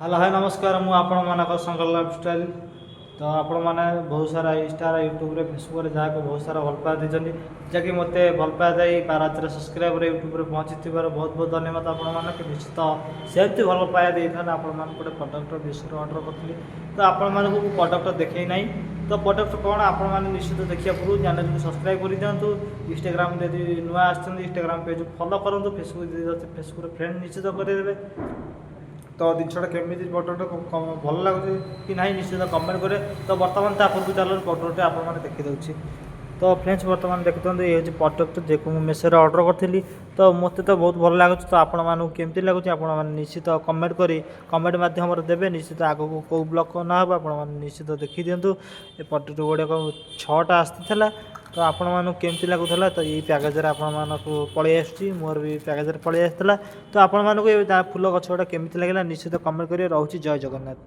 Hello, high, ନମସ୍କାର। ମୁଁ ଆପଣମାନଙ୍କ ଶଙ୍କର ଲାଇଫଷ୍ଟାଇଲ୍। ତ ଆପଣମାନେ ବହୁତ ସାରା ଇନଷ୍ଟା, ୟୁଟ୍ୟୁବରେ, ଫେସବୁକ୍ରେ ଯାହାକୁ ବହୁତ ସାରା ଭଲ ପାଇବା ଦେଇଛନ୍ତି, ଯାହାକି ମୋତେ ଭଲ ପାଇବା ଦେଇ 12,000 ସବସ୍କ୍ରାଇବର ୟୁଟ୍ୟୁବରେ ପହଞ୍ଚିଥିବାରୁ ବହୁତ ବହୁତ ଧନ୍ୟବାଦ ଆପଣମାନଙ୍କୁ। ନିଶ୍ଚିତ ସେମିତି ଭଲ ପାଇବା ଦେଇଥାନ୍ତେ। ଆପଣମାନଙ୍କୁ ଗୋଟେ ପ୍ରଡ଼କ୍ଟର ବିଷୟରେ ଅର୍ଡ଼ର କରିଥିଲି, ତ ଆପଣମାନଙ୍କୁ ମୁଁ ପ୍ରଡ଼କ୍ଟ ଦେଖେଇ ନାହିଁ। ତ ପ୍ରଡ଼କ୍ଟ କ'ଣ, ଆପଣମାନେ ନିଶ୍ଚିତ ଦେଖିବା ପୂର୍ବରୁ ଚ୍ୟାନେଲକୁ ସବସ୍କ୍ରାଇବ୍ କରିଦିଅନ୍ତୁ। ଇନଷ୍ଟାଗ୍ରାମ ଯଦି ନୂଆ ଆସିଛନ୍ତି, ଇନଷ୍ଟାଗ୍ରାମ ପେଜକୁ ଫଲୋ କରନ୍ତୁ। ଫେସବୁକ୍ ଯଦି ଅଛି, ଫେସବୁକ୍ରେ ଫ୍ରେଣ୍ଡ ନିଶ୍ଚିତ କରିଦେବେ। ତ ଜିନିଷଟା କେମିତି, ପ୍ରଡ଼କ୍ଟ ଭଲ ଲାଗୁଛି କି ନାହିଁ, ନିଶ୍ଚିତ କମେଣ୍ଟ କରିବେ। ତ ବର୍ତ୍ତମାନ ତା ପୂର୍ବରୁ ଚାଲନ୍ତୁ, ପ୍ରଡ଼କ୍ଟଟି ଆପଣମାନେ ଦେଖିଦେଉଛି। ତ ଫ୍ରେଣ୍ଡସ୍, ବର୍ତ୍ତମାନ ଦେଖୁଥାନ୍ତୁ, ଇଏ ହେଉଛି ପ୍ରଡ଼କ୍ଟ, ଯେକୁ ମୁଁ ମେସୋରେ ଅର୍ଡ଼ର କରିଥିଲି। ତ ମୋତେ ତ ବହୁତ ଭଲ ଲାଗୁଛି। ତ ଆପଣମାନଙ୍କୁ କେମିତି ଲାଗୁଛି, ଆପଣମାନେ ନିଶ୍ଚିତ କମେଣ୍ଟ କରି କମେଣ୍ଟ ମାଧ୍ୟମରେ ଦେବେ। ନିଶ୍ଚିତ ଆଗକୁ କେଉଁ ବ୍ଲଗ୍ ନା ହେବ, ଆପଣମାନେ ନିଶ୍ଚିତ ଦେଖିଦିଅନ୍ତୁ। ଏ ପ୍ରଡ଼କ୍ଟ ଗୁଡ଼ିକ ଛଅଟା ଆସିଥିଲା। ତ ଆପଣମାନଙ୍କୁ କେମିତି ଲାଗୁଥିଲା? ତ ଏଇ ପ୍ୟାକେଜରେ ଆପଣମାନଙ୍କୁ ପଳେଇ ଆସୁଛି, ମୋର ବି ପ୍ୟାକେଜରେ ପଳେଇ ଆସିଥିଲା। ତ ଆପଣମାନଙ୍କୁ ଏ ଫୁଲ ଗଛ ଗୁଡ଼ା କେମିତି ଲାଗିଲା, ନିଶ୍ଚିତ କମେଣ୍ଟ କରିବେ। ରହୁଛି, ଜୟ ଜଗନ୍ନାଥ।